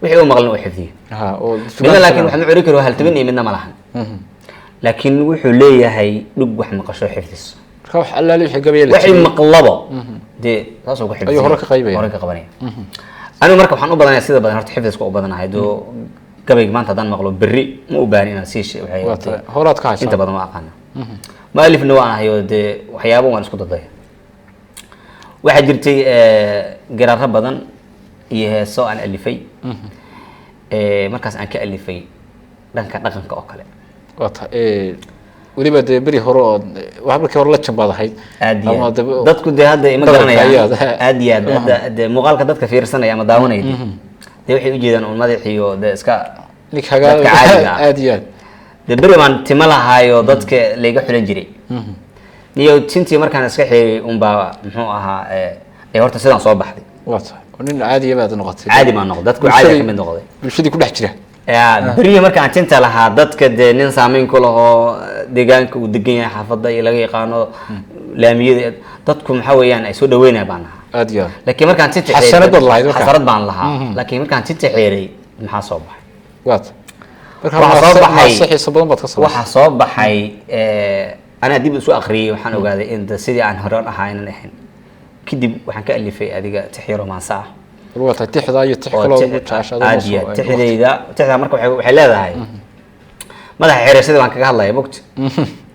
wixii uu maqlin uu xifdiyo. Ha, oo Midna laakiin wax ma cori karo, haltabin iyo midna ma lahan, laakiin wuxuu leeyahay dhug wax maqasho xifdiso. Marka wax allaali wixii gabaya la Waxay jiray. maqlabo dee saasuu ku xifdisay. Ayuu hore ka qaybaya. Hore ka qabanaya. Anigu marka waxaan u badanayaa sida badan horta xifdiska u badanahay. Doo gabayga maanta haddaan maqlo berri ma u baahan inaan sii waxay Waa tahay, horaad ka haysaa. Inta badan waa aqaana. Mualifna waan ahay oo dee waxyaabo waan isku dadaya. Waxaa jirtay garaaro badan iyo heeso aan alifay, markaas aan ka alifay dhanka dhaqanka oo kale. Waa tahay. Weliba dee beri hore oo wax markii hore la jambaad ahayd. Aad iyo Ama aad. dee Dadku dee hadda ima dhaqanka garanayaan. ayaad. Aad iyo aad. Hadda dee muuqaalka dadka fiirsanaya ama daawanaya dee waxay ujeedaan un madaxiyo dee iska ninka hagaa dadka caadiga ah. Aad iyo aad. Dee beri baan timo lahaayo dadka layga xulan jiray niyo tintii markaan iska xiriray unbaa muxuu ahaa ee horta sidaan soo baxday. Waa tahay, oo nin caadiya baad noqotay. Caadi baan noqday, dadku caadi ka mid noqday. Bulshadii ku dhex jira. Ya, berihii markaan tinta lahaa dadka dee nin saameyn ku lahoo deegaanka uu degan yahay, xaafadda iyo laga yaqaano laamiyada, dadku maxaa weeyaan ay soo dhaweynaya baan ahaa. Aad iyo aad. Laakiin markaan tinta Xasanad baad lahayd markaa. Xasarad baan lahaa, laakiin markaan tinta xeeray maxaa soo baxay? Waa tahay. Marka Waxaa soo baxay maase xiiso badan baad ka samaysay. Waxaa soo baxay anaa dib isu akhriyey, waxaan ogaaday in de sidii aan hore ahaa inaan ahayn. Kadib waxaan ka alifay adiga tixyo romaansa ah. Waa tahay, tixdaa iyo tix Oo kaloo ugu jecesha adoo aad noo iyo soo aad. Tixdayda, tixdaa marka waxay leedahay madaxa xeerashada baan kaga hadlaya mogta,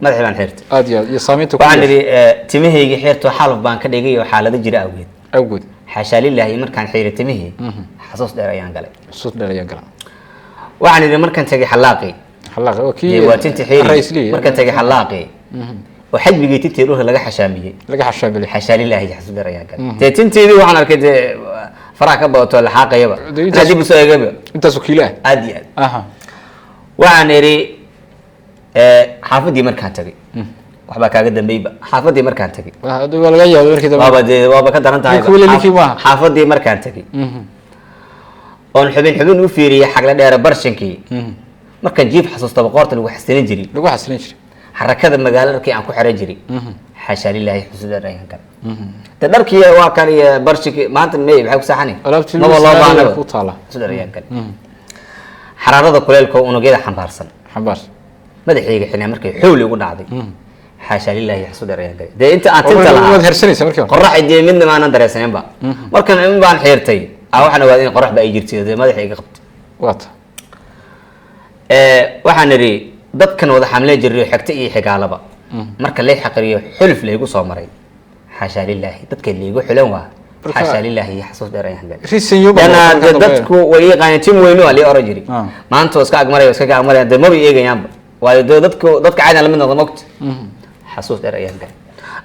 madaxii baan xeertay. Aad iyo aad, iyo saameynta ku Waxaan yeeshay. idhi timahaygi xeerto xalaf baan ka dhigay oo xaalado jira awgeed. Awgood. Xaashaa lilaahi markaan xeeray timihii xasuus dheer ayaan galay. Xusuus dheer ayaan galaa. Waxaan idhi markaan tegay xalaaqii, xalaaq waa kii dee waa tinti xeeri, raislihi. Markaan tegay xalaaqii oo xajmigii tintii dhulka laga xashaamiyey. Laga xashaamilay. Xashaa lilaahi xasuus dheer ayaan galay. Dee tinteedii waxaan arkay dee faraha ka badato laxaaqayaba. Dee anaa dib usoo eegayba. Intaasoo kiilo ah. Aad iyo aad. Aha. Waxaan idhi xaafaddii markaan tagay, waxbaa kaaga dambeyba, xaafaddii markaan tagay. Waa laga yaabay markii dambe. Waaba dee waaba ka daran tahay. Ninkii weli ninkii maaha. Xaafaddii markaan tagay oon xubin xubin u fiiriyey xagla dheere barshankii, markaan jiif xasuustaba qoorta lagu xasilin jiray. Lagu xasilin jiray. Xarakada magaalo dharkii aan ku xiran jiray, xaashaa lilaahi xusuus dheer ayaan galay. De dharkii waa kan iyo barshinkii maanta mey maxay ku saaxani? Alaabtii maba lagu loo saaraya baahnaba. ku taala. Xusuus dheer ayaan galay. Xaraarada kuleylka oo unugyada xambaarsan xambaar madaxayga xilnaa markay xooli ugu dhacday, xaashaa lilaahi xusuus dheer ayaan galay. Dee inta aan tinta waad lahaa hersanaysa markii hore. Qorax dee midna maanan dareensaneenba. Markan in baan xiirtay waxaan ogaaday in qorax ba ay jirtay, dee madaxa iga qabtay. Waa tahay. Waxaan idhi dadkan wada xamlee jiriyo xigta iyo xigaalaba, marka lay xaqiriyo xuluf laygu soo maray, xaashaa lilaahi dadka laygu xulan waa, xaashaa lilaahi iyo xasuus dheer ayaan galay. Risanyo baa Lana marka dee dambe. Dadku way yaqaaneen, tim weyne waa lii oran jiray. Maanta waa iska agmaraya, waa iska agmaraya, dee maba eegayaanba, waayo dee dadku dadka caadi aan la mid noqda mogta. Xasuus dheer ayaan galay.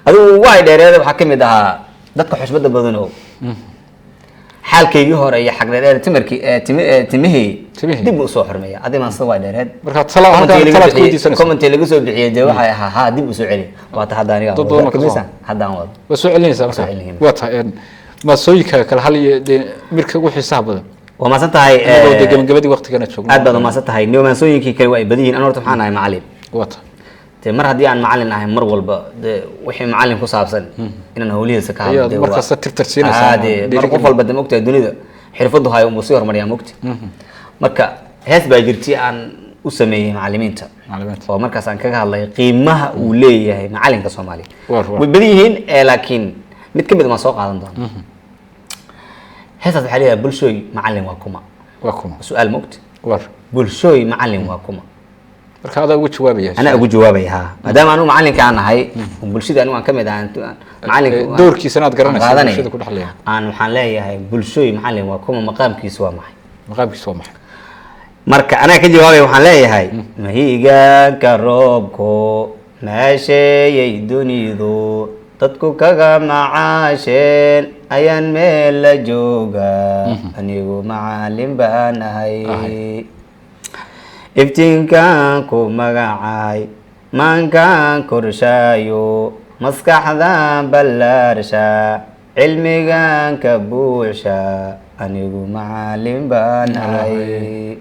Adigu waa dheereeda waxaa kamid ahaa dadka xushmada badan oo xaalkaygii hore iyo xag dheer timirkii timihii Timihii. dib u soo xurmeeya adi maansada waa dheereed. Marka tala halkan talaad ku weydiisanaysa. Comment laga soo bixiyay dee waxay ahaa ha dib u soo celi, waata hadda aniga Dad badan oo ka soo haddaan wado. Waa soo celinaysaa marka. Soo celinayna. Waa tahay maasooyinka kale hal iyo dee mirka ugu xiisaha badan Waa mahadsan tahay. inagoo dee gabagabadii waqtigana joogno. Aad baad umahadsan tahay. Niyo maansooyinkii kale waa ay badan yihiin. An horta waxaan ahay macalin. Waa tahay. Dee mar haddii aan macalin ahay, mar walba dee wixii macalin ku saabsan inaan hawlihiisa ka hadlo Ayaad dee mar kasta tirtirsiinaysaa. Aa, dee mar qof dhiirigelin. walba dee maogtahay dunida xirfadu hayo unbuu sii horumariyaa mogta. Marka hees baa jirtay aan u sameeyey macalimiinta. Macalimiinta. Oo markaas aan kaga hadlay qiimaha uu leeyahay macalinka Soomaaliya. Waar. Way badan yihiin laakiin mid ka mid waan soo qaadan doona. Heestaas waxaa leeyahay: bulshooy macalin waa kuma? Waa kuma? Su-aal mogta. War. Bulshooy macalin waa kuma? Marka adaa ugu jawaabaya. Anaa ugu jawaabaya ha, maadaama anigu macalinka aan ahay oo bulshada anigu aan ka mid ahay, macalinka Doorkiisana aad garanaysaa, aan qaadanaya. Bulshada ku dhex leeyahay. Aan waxaan leeyahay: bulshooy macalin waa kuma, maqaamkiisu waa maxay? Maqaamkiisu waa maxay? Marka anaa ka jawaabaya, waxaan leeyahay: mahigaanka roobko maasheeyay dunidu dadku kaga macaasheen ayaan meel la joogaa, anigu macalin baan ahay. Iftiinkan ku magacay, maankan korshaayo, maskaxdan ballaarsha, cilmigan ka buuxsha, anigu macalin baan ahay.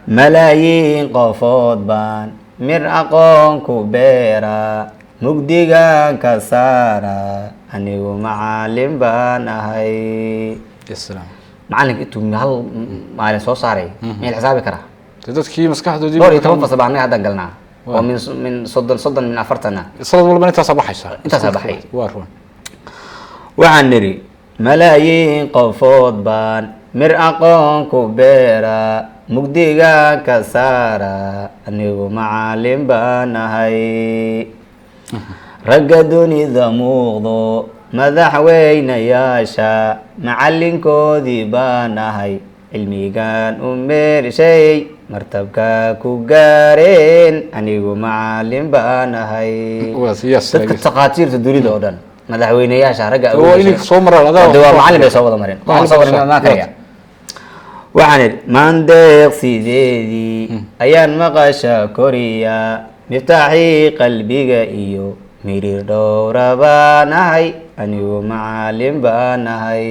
Malaayiin qofood baan mir aqoon ku beera, mugdigan ka saara, anigu macalin baan ahay. Ya salaam. Macalinka intuu hal maalin soo saaray miyaad xisaabi karaa? Dee dadkii maskaxdoodii Dhowr iyo toban fasal baan anaga haddan galnaa oo min 30, 30, min 40 ah. Sanad walba intaasaa baxaysa. Intaasaa baxay. Waa run. Waxaan nidhi: malaayiin qofood baan mir aqoon ku beera, mugdiga ka saara, anigu macalin baan ahay. Ragga dunida muuqdo madaxweynayaasha macalinkoodii baan ahay, cilmigan u meershay martabka ku gaareen, anigu macalin baan ahay. Waa siyaas. Dadka takhaatiirta dunida oo dhan, madaxweynayaasha, ragga Waa inay soo maraan adaa. Hade waa macalin bay soo wada mareen. Macalin soo bay wada soo- ma karaya. Waxaan idhi: maandeeq sideedii ayaan maqasha koriya, miftaaxii qalbiga iyo mirir dhowra baan ahay, anigu macalin baan ahay.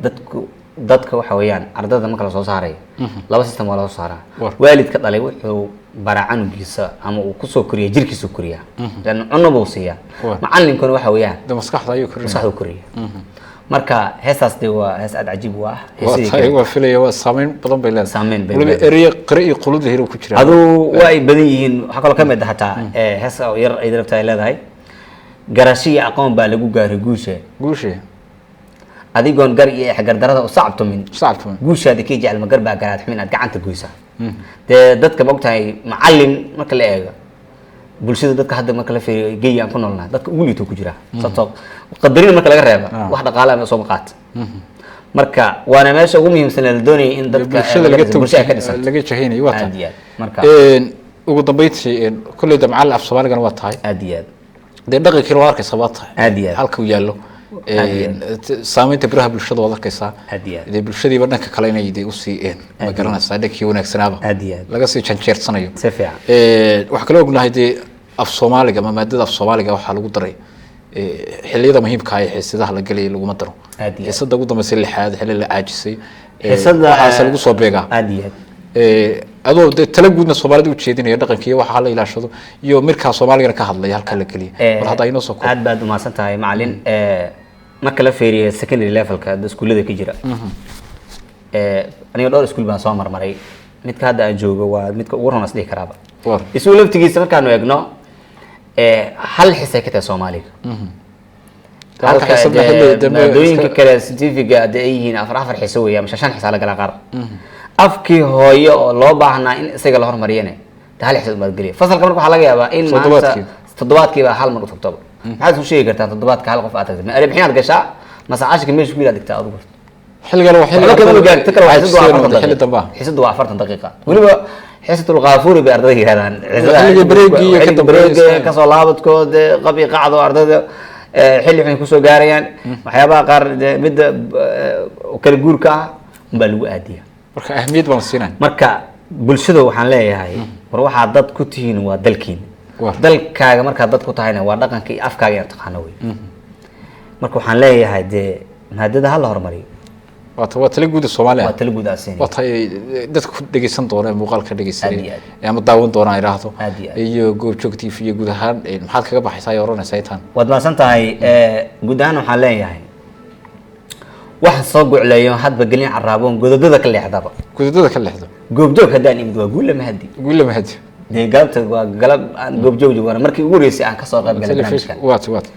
Dadku dadka waxa weeyaan ardayda marka la soo saarayo laba system waa loo soo saaraa. War. Waalidka dhalay wuxuu baraa canugiisa ama uu kusoo koriya jirkiisu koriyaa, lan cuno buu siiyaa. War. Macalinkuna waxa weeyaan De maskaxda ayuu korinaya. Maskaxdu koriya. Marka heestaas de waa hees aad cajiib u ah. Waa Heesadii tahay kale. Waa filaya, waa saameyn badan bay leedahay. Saameyn bay Weliba leedahay. ereye qire iyo qulud helo ku jira. Aduu waa ay badan yihiin. Waxaa kaloo ka mid ah hataa hees oo yar ay rabta ay leedahay: garasho iyo aqoon baa lagu gaaray guusha. Guushe. Adigoon gar iyo exgardarada u sacabtumin, sacabtuma. Guushaada kii jecel ma gar baa garaad xumin aad gacanta goysaa. Dee dadka ma ogtahay macalin marka la eego bulshada, dadka hadda marka la fiiriyo geyi aan ku noolnahay, dadka ugu liito ku jira, sababtoo qadarin marka laga reeba wax dhaqaale ama sooma qaata. Marka waana meesha ugu muhiimsan ee la doonayay in dadka bulshada laga bulshada ay ka dhisanto, laga jahaynayo waa aad tahay. iyo aad marka. Ugu dambeyntii kolley de macallin af Soomaaligana waa tahay. Aad iyo aad. Dee dhaqankiina waad arkaysaa, waa tahay. Aad iyo aad. Halka uu yaallo. Aad iyo Saameynta biraha bulshada waad arkaysaa. Aad iyo aad. Dee bulshadiiba dhanka kale inay dee usii ma garanaysaa dhankii wanaagsanaaba Aad iyo aad. laga sii janjeersanayo. Si fiican. Waxaa kaloo ognahay dee af Soomaaliga ama maadada af Soomaaliga waxaa lagu daray xilliyada muhiimka ah ee xiisadaha la gelayay laguma daro. Aad iyo aad. Xiisada ugu dambeysay lixaad xilli la caajisay Xiisada waxaase lagu soo beegaa. Aad iyo aad. Adoo dee tala guudna Soomaalida ujeedinaya dhaqanka iyo waxa la ilaashado iyo mirkaa Soomaaligana ka hadlaya halkaa la geliya, bal hadda inoo soo koob. Aad baad umahadsan tahay macalin. Marka la fiiriyo secondary levelka hadda iskuullada ka jira, aniga dhowr iskuul baan soo marmaray. Midka hadda aan joogo waa midka ugu roon is dhihi karaaba. War. Iskuul laftigiisa markaanu eegno, hal xisay ka tahay Soomaaliga, Halka halka xiisadna dee xilli dambe maadooyinka kale scientifiga dee ay yihiin afar afar xiso weeye ama shan shan xisaa la gala qaar. Afkii hooyo oo loo baahnaa in isaga la hormariyane, de hal xisad baad geliya fasalka. Marka waxaa laga yaabaa in maanta Toddobaadkii. Toddobaadkiiba hal mar u tagtoba. Maxaad isku sheegi kartaa toddobaadka hal qof aad tagtay? Ma erebixinaad gashaa mase cashirka meesha ku yiraad dhigtaa adigu? Xilligan waa xilli Waxba kama gaarto kale. Waa xisadu waa 40 xilli daqiiqa. dambe ah. Xisadu waa 40 daqiiqa, weliba xisatul qaafuuri bay ardayda yirahdaan. Xilliga break-gii iyo ka xilliga dambeeya break-ga kasoo laabadkood, qabi qacdo ardayda, xilli xun kusoo gaarayaan waxyaabaha qaar, dee midda kala guurka ah unbaa lagu aadiya. Marka ahmiyad baan siinay. Marka bulshada waxaan leeyahay, war waxaad dad ku tihiin waa dalkiina. Dalkaaga markaad dad ku tahayna waa dhaqanka iyo afkaaga inaad taqaano wey. Marka waxaan leeyahay, dee maadada ha la horumariyo. Waata waa tala guud ee Soomaaliya. Waa tala guud aan siinaya. Waa tahay, dadka ku dhegeysan doona ee muuqaalka dhegeysanaya Aad iyo aad. ama daawan doona idhaahdo Aad iyo aad. iyo Goobjoog TV iyo guud ahaan, maxaad kaga baxaysaa ay oranaysaa intaan? Waad mahadsan tahay. Guud ahaan waxaan leeyahay, waxaan soo gucleeyo hadba gelin caraaboon godadada ka leexdaba. Gudadada ka leexdo. Goobjoog haddaan imid waa guula mahadi. Guula mahadi. Dee galabta waa galab aan Goobjoog joogana, markii ugu horeysay aan kasoo qayb galay barnaamijkan. Waata.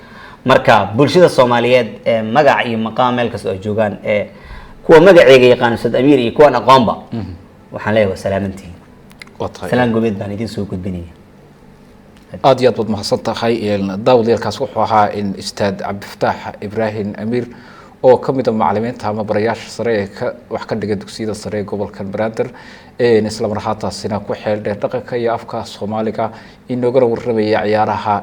Marka bulshada Soomaaliyeed ee magac iyo maqaam meel kasta oo ay joogaan, ee kuwa magaceyga yaqaan Ustaad Amiir iyo kuwan aqoonba, waxaan leeyahay waa salaamantihiin. Waa tahay. Salaan gobeed baan idiin soo gudbinaya. Aad iyo aad baad mahadsan tahay. Daawadayaalkaas wuxuu ahaa in Ustaad Cabdifataax Ibraahim Amiir oo ka mid a macalimiinta ama barayaasha sare ee ka wax ka dhiga dugsiyada sare ee gobolka Banaadir, isla mar ahaantaasina ku xeel dheer dhaqanka iyo afka Soomaaliga, inoogana warramaya ciyaaraha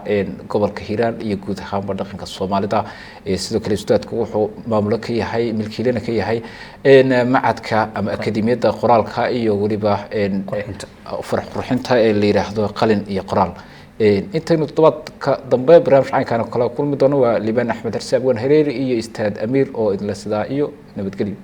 gobolka Hiiraan iyo guud ahaanba dhaqanka Soomaalida. Sidoo kale ustaadku wuxuu maamulo ka yahay, milkiilena ka yahay macadka ama akademiyadda qoraalka iyo weliba Qurxinta. Farax qurxinta ee la yidhaahdo Qalin iyo Qoraal. Intaynu toddobaadka dambe barnaamij caynkaan oo kale kulmi doono, waa Liibaan Axmed Xarsi Abwaan Hareeri iyo Istaad Amiir oo idinla sidaa iyo nabadgelyo.